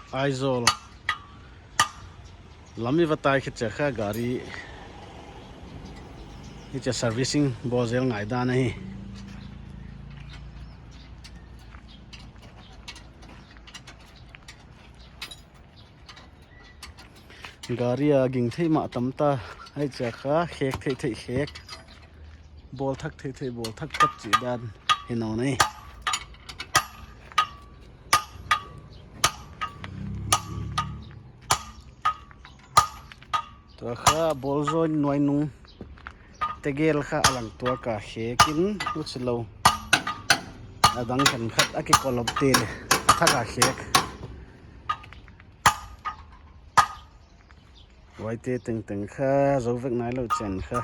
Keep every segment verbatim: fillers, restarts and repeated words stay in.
Aizawl lam i va tai khit chiang kha gari hichia servicing bawl zel ngai dan ahi. Gari a ging thei mah tam ta, hichia kha khek thei thei khek, bawl thak thei thei bawl thak thak chih dan hi nawn ei. Tua kha ball joint nuai nung tegel kha a lang tuak a khek in, huchi lou a dang khenkhat a kikol om te leh a thak a khek. Huaite tengteng kha zou vek nailou chiang kha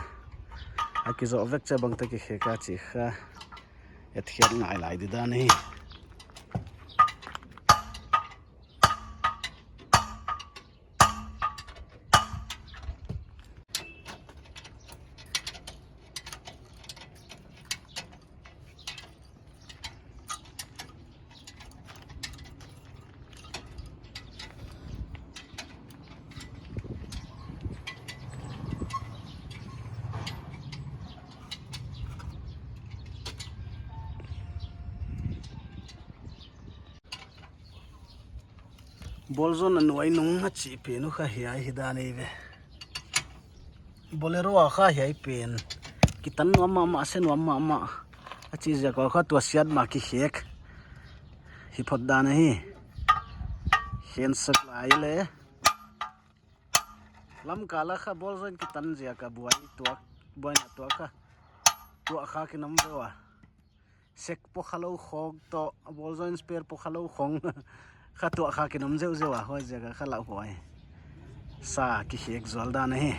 a kizoh vek chiang bang te kikhek a chih kha etkhiat ngai lai di dan hi. Ball joint a nuai nung a chih pen uh kha hiai hi dan ei ve. Bolero a kha hiai pen kitan nuam mahmah, se nuam mahmah. A chih ziak a kha tua siat mah kikhek hi phot dan ahi. Khen sak lai leh lamkal a kha ball joint kitan ziak a buai tuak, buaina tuak kha, tuak kha kinom ve ua. Sek pawh kha lou khawng toh, ball joint spare pawh kha lou khawng kha tuak kha kinom zeuhzeuh a, huaiziak a kha lauhuai sa kikhek zual dan ahi.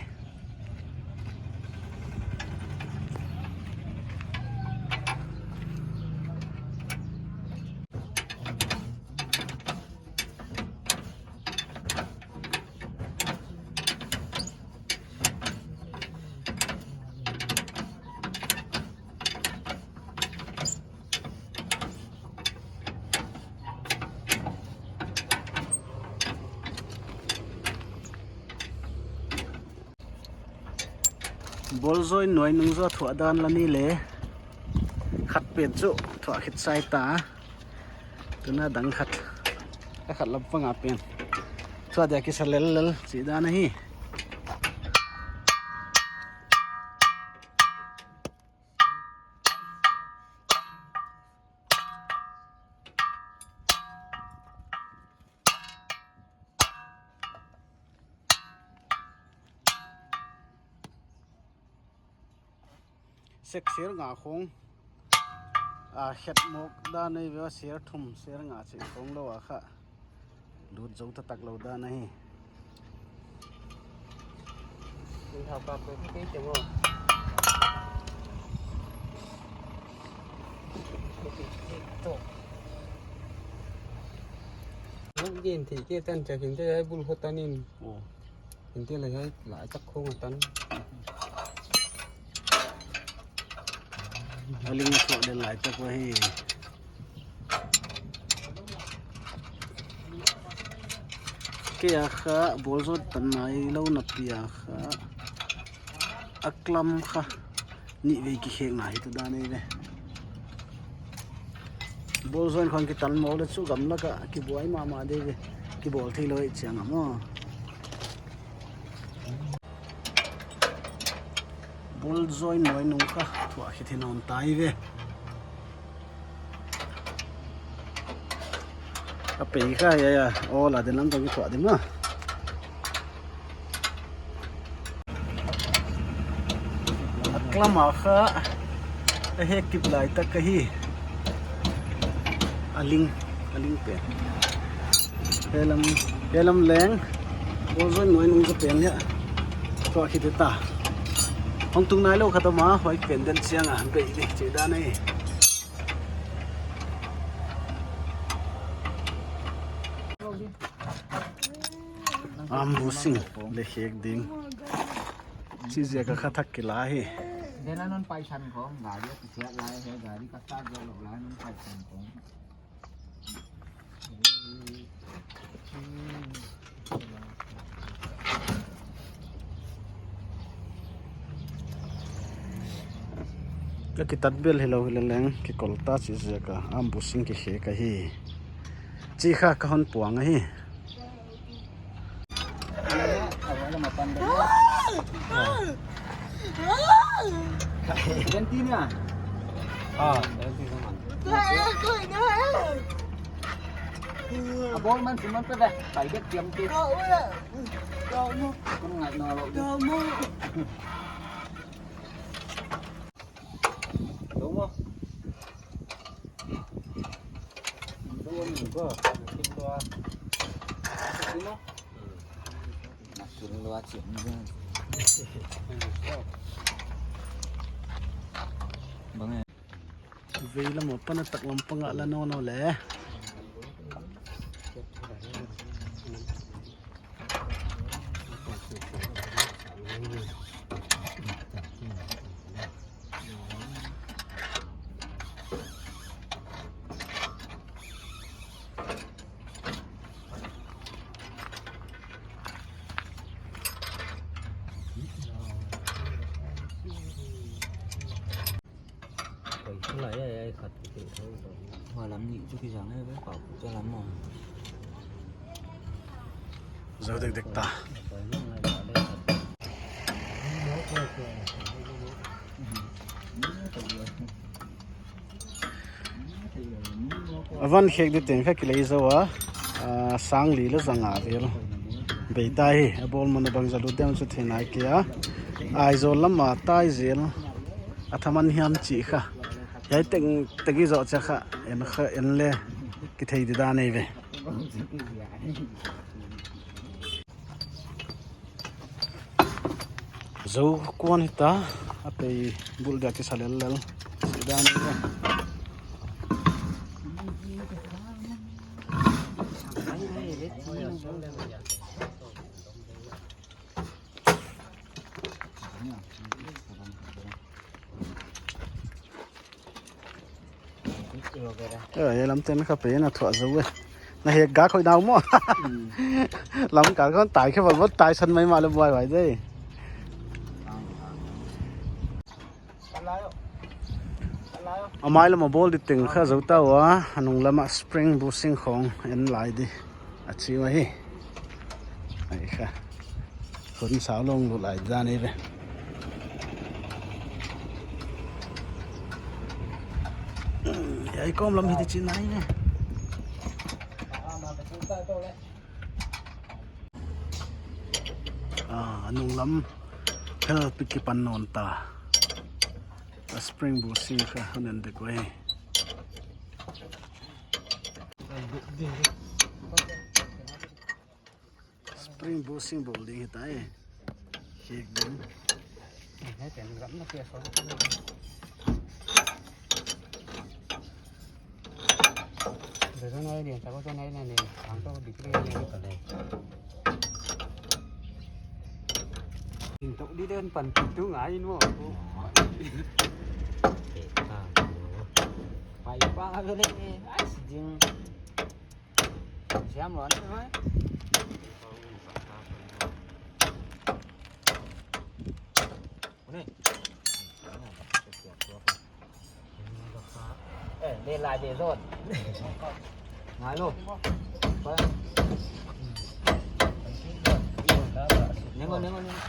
Ball joint nuai nung zaw thuah dan la ni leh, khat pen chu thuah khit sai ta. Tuna dang khat, a khat lam pang a pen thuah dia kisa lellel chih dan ahi. Sek ser nga khawng, a khet mawk dan ei ve, ser thum ser nga chih khawng lou a kha lut zou taktak lou dan ahi. Nang gen thei kei tan, chia khin te ai bul kho tan in. Oh. Khin te lai hai lai tak khawng a tan. A ling a thuah den lai tak ua hi. Kei a kha ball joint tan nailou napi a kha a klam kha nih vei kikhek ngai hi tu dan ei ve. Ball joint khawng kitan mawk leh chu gamlak a kibuai mahmah di ve, kibawl theilou ei chiang a maw. Ball joint nuai nung kha thuah khit hi nawn ta ei ve. A pei kha ya ya, awl a den lam tawh kithuah di maw. A klam a kha a hek kip lai tak ahi. A ling, a ling pen. Helam, helam leng. Ball joint nuai nung zaw pen hia thuah khit ta. Hong tung nailou khat om a, huai pen den chiang a bei di chih dan ei. Arm bushing leh khek ding chih ziak a kha thak kila hi. Den a non pai san khawng, gari a kisiat lai, he gari ka start zo lou lai non pai san khawng. Ka kitat bel hilou hi leleng, kikol ta chih ziak a, ambushing kikhek ahi. Chih kha ka hon puang ahi. Seventeen ya? Ah, seventeen naman. A ball man, si man pe ba? Target tiam te. Kau ya. Kau mo. Kau ngai no lo. Kau mo. Kau mo. Kau mo. Kau mo. Kau mo. Vei lam apan a taklam pang a la nawn nawn le. Hua lam nih chu kizang e, pau chu lam maw. Zou dekdek ta. A van khek di teng kha kilei zou a, a, sang li leh za nga vel. Bei ta hi, a ball man a bang za lut diam chu thei nai kei a. Aizawl lam a tai zel. A thaman hiam chih kha. Hiai teng tegi zoh chia kha, en kha, en le kithei di dan ei ve. Zou kuan hita, a pei bulh dia kisa lellel. Sidan ni. Eh, hiai lam ten kha pen a thuah zou e. Na hek ga khoi nau maw. Hmm. Lam kal khong tai khe bal bal tai san mai mah leh buai buai de. A mai lam a ball di teng kha zou ta ua, a nung lam a spring bushing khong en lai di. A chi ua hi. Ai kha. Hun sau long lut lai dan ei ve. Ai kawm lam hi di chi nai ve. Ah, a nung lam hel pi kipan nawn ta. A spring bushing kha hon en dek uhi. Spring bushing bawl ding hita e. Khek ding. Hei, ten ram na kia so. Dada nai lian ta ko to nai nai lian. Ang to dik lian lian ka le. Tin tok di den pan tin tu ngai mo. Pai pa ka le. Ai si ding. Siam lon mai. Eh, le lai de zon. Ngai lo. Neng o, neng o, neng o.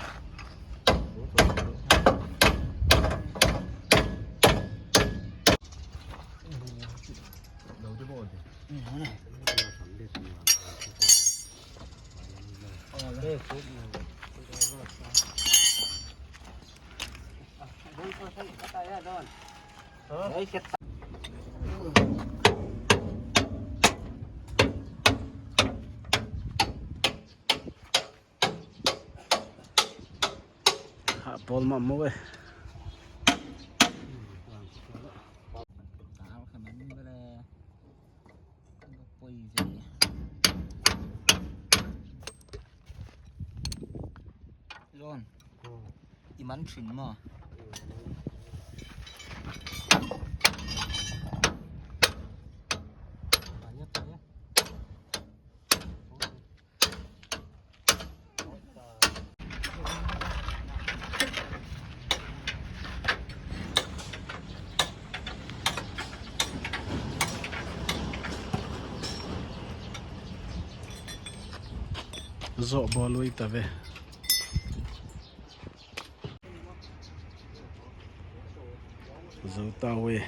Ha, ball mah maw e. Zon. I man thin maw. Zoh bawl ui ta ve. Zou ta ve.